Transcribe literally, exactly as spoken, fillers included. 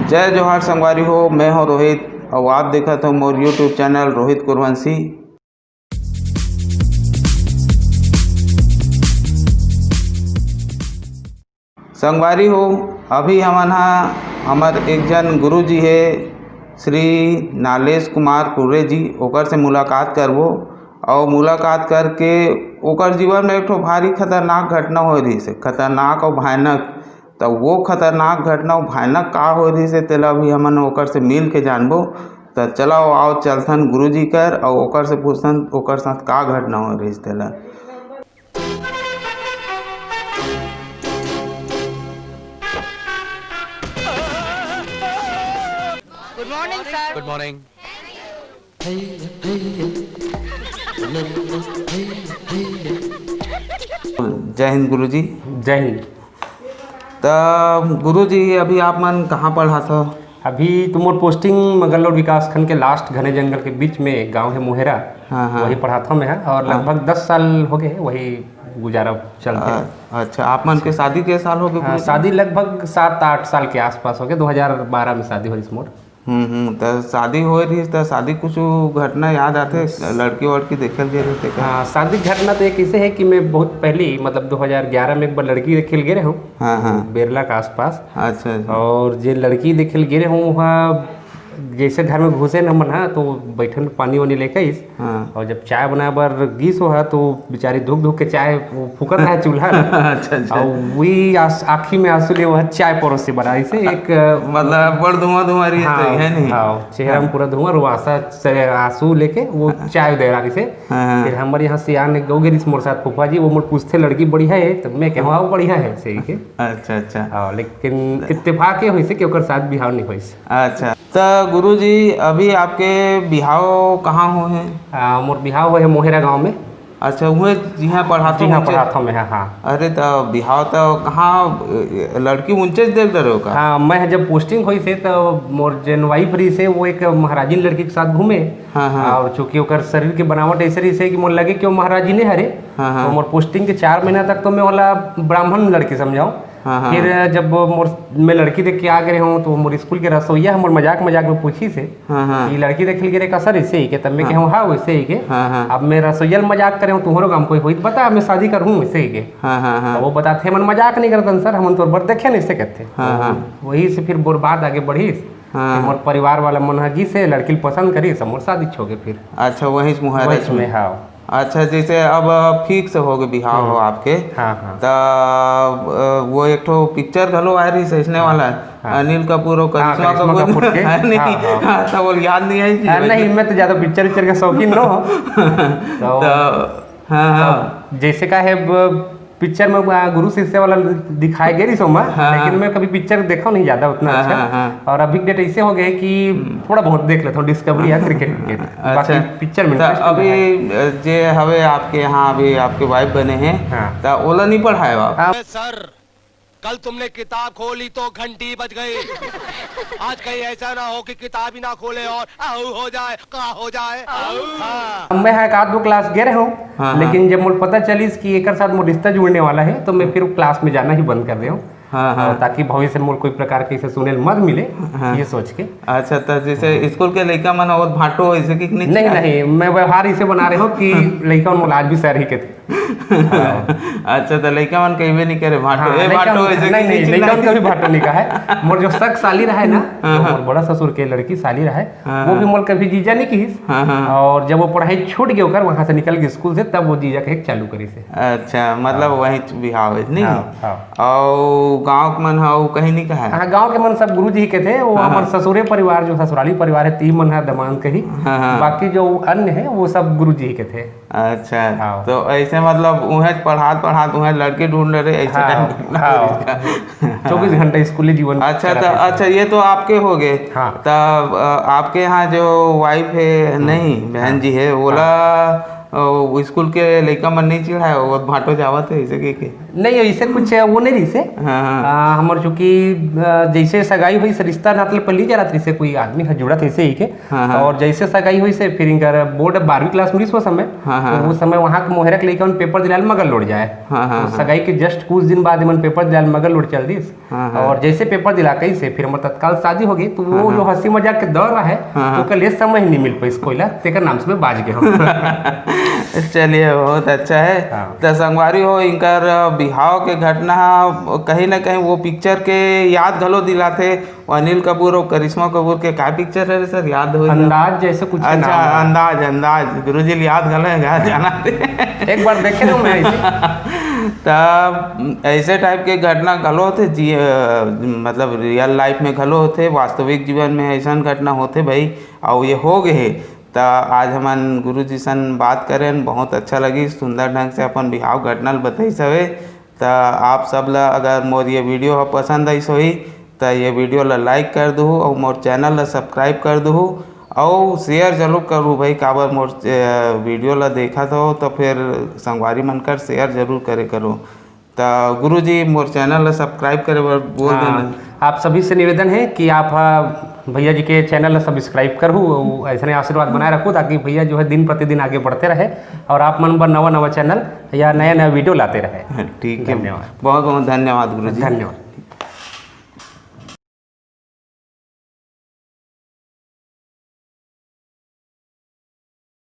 जय जोहार संगवारी हो, मैं हूं रोहित अउ आप देखत हो मोर YouTube चैनल रोहित कुरवंशी। संगवारी हो, अभी हमन हा हमर एक झन गुरुजी हे, श्री नालेश कुमार कुर्रे जी, ओकर से मुलाकात करबो। अउ मुलाकात करके ओकर जीवन में एक ठो भारी खतरनाक घटना होए रहिस हे, खतरनाक अउ भयानक। त वो खतरनाक घटना अउ भयानक का होए रहिस हे, तेला भी हमन ओकर से मिल के जानबो। त चलाओ, आओ, चलथन गुरुजी कर अउ ओकर से पूछथन ओकर साथ का घटना होए रहिस तेला। गुड मॉर्निंग सर। गुड मॉर्निंग। जय हिंद गुरुजी। जय हिंद। त गुरुजी, अभी आप मन कहाँ पढ़ात हो? अभी तो मोर पोस्टिंग मगलोड विकास खंड के लास्ट घने जंगल के बीच में एक गांव है मोहेरा। हाँ, हाँ। वही पढ़ात हूँ मैं, और हाँ। लगभग दस साल हो गए वही गुजारा चलते। अ- अच्छा, आप मन के शादी के साल हो गए हाँ, गुरुजी? शादी लगभग सात आठ साल के आसपास हो गए। दो हज़ार बारह में शादी हुई मोर। हम्म हम्म। त शादी होए रहिस त शादी कुछ घटना याद आथे? लड़की वड़की देखे ल गे रहिस तेकर? हाँ, शादी घटना तो एक ऐसे है कि मैं बहुत पहली, मतलब दो हज़ार ग्यारह में एक बार लड़की देखे ल गे रहे हूँ। हाँ हाँ। बेरला के आसपास। अच्छा अच्छा। और जे लड़की देखे ल गे रहे हूँ वहाँ जैसे घर में घुसे न मन हा तो बैठन पानी वानी लेके आइस। हाँ। और जब चाय बनाए बर गीस हो हा तो बेचारी धुक धुक के चाय वो फूकत रहा चूल्हा में। अच्छा अच्छा। और वही आस, आँखी में आंसू ले वह चाय परोसे बनाई से एक मतलब बड़ धुआं धुआं रही हाँ, है नहीं? हाँ, चेहरा में पूरा धुआं, रुआसा से आंसू लेके वो चाय दे रहा से। हाँ, हाँ। फिर हमारे यहाँ से आने गो गिरिस मोर साथ फूफा जी, वो मोर पूछते लड़की बढ़िया है, तो मैं कहूँ हाँ बढ़िया है सही के। अच्छा अच्छा। हाँ, लेकिन इत्तेफाक ये हुई से कि ओकर साथ बिहाव नहीं हुई से। अच्छा। त गुरुजी, अभी आपके बिहाव कहाँ हो हे? आ, मोर बिहाव हो हे मोहेरा गांव में। अच्छा, उहे जिहाँ पढ़ाथो जी हाँ, उहें? पढ़ाथो में, हाँ, हाँ। अरे, त बिहाव त कहाँ, ए, लड़की उनचे देख डरे हो का? हाँ, मैं जब पोस्टिंग होई से, त मोर जेन वाइफ रही से, वो एक महाराजिन लड़की के साथ घूमे। हाँ, हाँ। और चूंकि ओकर शरीर के बनावट ऐसे रही से कि मोर लगे कि वो महाराजिने हरे, हाँ, हाँ। तो मोर पोस्टिंग के चार महीना तक तो मैं वाला ब्राह्मण लड़की समझाऊँ। हाँ, हाँ। फिर जब मोर, मैं लड़की देख के आ गए हूँ, तो मोर स्कूल के रसोईया हमर मजाक मजाक में पूछी से, हाँ, हाँ। कि लड़की देखे गे रे कसा रहिसे ही के, तब मैं हाँ। कहूँ, हाँ, वैसे ही के। हाँ, हाँ। अब मैं रसोईया ल मजाक करे हूँ, तुम्हारो काम कोई होई त बता, मैं शादी कर हूँ वैसे ही के। हाँ, हाँ, हाँ। तो वो बताते, "हमन मजाक नहीं करतन सर, हमन तोर बर देखे नहीं से कहते।" हाँ, तो हाँ। वही से फिर बोर बात आगे बढ़िस। हाँ। फिर मोर परिवार वाला मन ह गिस हे, लड़की ल पसंद करिस, मोर शादी हो गए फिर। अच्छा, वहीं से मुहायरा वही छुई। में, हाँ। अच्छा, जैसे अब फिक्स हो गए बिहाव हम्म। हो आपके, हाँ, हाँ। त, अ, वो एक ठो पिक्चर घलो आए रहिस अइसने वाला, हाँ। अनिल कपूर और हाँ, करिश्मा करिश्मा कपूर कपूर के। है नहीं? हाँ, हाँ। हाँ, त वो याद नहीं आई कि हाँ, भाई नहीं, मैं तो ज्यादा पिक्चर विक्चर का शौकीन न हो। तो त, हाँ, हाँ। अब जैसे का है, ब-, पिक्चर में, आ, गुरु शिष्य वाला दिखाए गए रहिस ओमा, हाँ, लेकिन हाँ। मैं कभी पिक्चर देखा नहीं ज्यादा उतना हाँ, अच्छा। हाँ, हाँ। और अभी के डेट ऐसे हो गए कि हम्म। थोड़ा बहुत देख लेता हूँ, डिस्कवरी या क्रिकेट, क्रिकेट। अच्छा। बाकी पिक्चर में त इंटरेस्ट नहीं अभी, है। अ, जे हवे आपके यहाँ, अभी आपके वाइफ बने हैं, हाँ। त ओला नहीं पढ़ाए हो आप? हाँ। सर, कल तुमने किताब खोली तो घंटी बज गई। आज कहीं ऐसा ना हो कि किताब ही ना खोले और आऊ हो जाए, का हो जाए, आऊ। हाँ। मैं हाँ एक आध दो क्लास गे रहे हूँ, हाँ, हाँ। लेकिन जब मोर पता चलिस कि एकर साथ मोर रिश्ता जुड़ने वाला है, तो मैं फिर क्लास में जाना ही बंद कर दे हूँ। हाँ, हाँ। और ताकि भविष्य में मोर कोई प्रकार के इसे सुने ल मत मिले, हाँ। ये सोच के। अच्छा, तो जैसे स्कूल के लइका मन और भांटो ऐसे कि नहीं? नहीं, नहीं, मैं व्यवहार इसे बना रहे हूँ कि लइका मन मोला आज भी सर ही के थे। हाँ। अच्छा, तो लइका मन कहिबे नहीं करे भांटो, हाँ, ए लइका भांटो मन, ऐसे नहीं, कि नहीं, नहीं, लइका मन नहीं। कभी भांटो नहीं कहा है। मोर जो सक साली रहा है ना, हाँ, जो हाँ। मोर बड़ा ससुर के लड़की साली रहा है, हाँ, वो हाँ। भी मोल कभी जीजा नहीं किहिस। हाँ, हाँ। और जब वो पढ़ाई छूट गए ओकर, वहाँ से निकल के स्कूल से, तब वो जीजा कहे चालू करिस हे। अच्छा, मतलब हाँ। वहीं बिहाव है, नहीं? हाँ, हाँ। और गाँव के मन हा, वो कहीं नहीं कहा है? हाँ, गाँव के मन सब गुरु जी के थे, वो हाँ, हमारे हाँ। ससुरे परिवार, जो ससुराली परिवार है, ती मन है, दमांद कही। हाँ, हाँ। बाकी जो अन्य है, वो सब गुरु जी के थे। अच्छा, हाँ। तो ऐसे मतलब उहें पढ़ात पढ़ात उहें लड़की ढूंढ ले रहे, ऐसे हाँ, टाइम पे ना हाँ। हो इसका। चौबीस घंटा स्कूली जीवन अच्छा, चला तो था इसमें। अच्छा, ये तो आपके हो गए। हाँ। तब, अ, आपके यहाँ जो वाइफ है, हम्म। नहीं, बहन हाँ। जी है, हाँ। ओला, अ, अउ स्कूल के लइका मन नहीं चिढ़ाए, वो भाटो जावत हे, ऐसे कह के? नहीं, ऐसे कुछ वो नहीं रहिसे। हाँ, हाँ। आ, हमर चूंकि, आ, जैसे सगाई होइस, रिश्ता नाता ले पहली जानत रहिसे, कोई आदमी ह जुड़त रहिसे ही के। हाँ, हाँ। और जैसे सगाई होइसे, फिर इनकर बोर्ड बारहवीं क्लास में रहिस वो समय, हाँ, हाँ, तो वो हाँ। समय वहाँ के मोहरा के लइका मन पेपर दिलाए ल मगरलोड जाए। हाँ, हाँ, तो हाँ। सगाई के just कुछ दिन बाद एमन पेपर दिलाए ल मगरलोड चल दिस। हाँ, हाँ। और जैसे पेपर दिला के से फिर हमर तत्काल शादी हो गई, तो वो हाँ, हाँ। जो हंसी मजाक के दौर रहे, हाँ, हाँ। ओकर लिए समय ही नहीं मिल पाइस कोई ला, तेकर नाम से मैं बाज गया हूँ। चलिए, बहुत अच्छा है। हाँ। तो संगवारी हो, इनकर बिहाव के घटना ह कहीं ना कहीं वो पिक्चर के याद घलो दिलाथे, वो अनिल कपूर और करिश्मा कपूर के का पिक्चर है सर, याद हो? अंदाज जैसे कुछ अच्छा, नाम है। अंदाज, अंदाज। गुरुजी ल याद घलो है, याद जाना थे। एक बार देखे तो मैं ऐसे। तब ऐसे टाइप के घटना घलो होथे जी, अ, मतलब रियल लाइफ में घलो होथे, वास्तविक जीवन में ऐसन घटना होथे भाई, अउ ये हो गए हे। त आज हमन गुरुजी सन बात करेन, बहुत अच्छा लगिस, सुंदर ढंग से अपन बिहाव घटना ल बताइस हवे। त आप सब ला अगर मोर ये वीडियो ह पसंद आइस होही, त ये वीडियो ला लाइक कर दुहू अउ मोर चैनल ला सब्सक्राइब कर दुहू अउ शेयर जरूर करू भाई, काबर मोर, अ, वीडियो ला देखत हो त फिर संगवारी मन कर शेयर जरूर करे करो। त गुरुजी, मोर चैनल ला सब्सक्राइब करे बर बोल हाँ, देना। आप सभी से निवेदन है कि आप, हाँ, भैया जी के चैनल ला सब्सक्राइब करहू, अउ ऐसने आशीर्वाद बनाए रखू, ताकि भैया जो है दिन प्रतिदिन आगे बढ़ते रहे और आप मन बर नवा नवा चैनल या नया नया वीडियो लाते रहे। हाँ, ठीक है। धन्यवाद। बहुत बहुत धन्यवाद गुरुजी। धन्यवाद।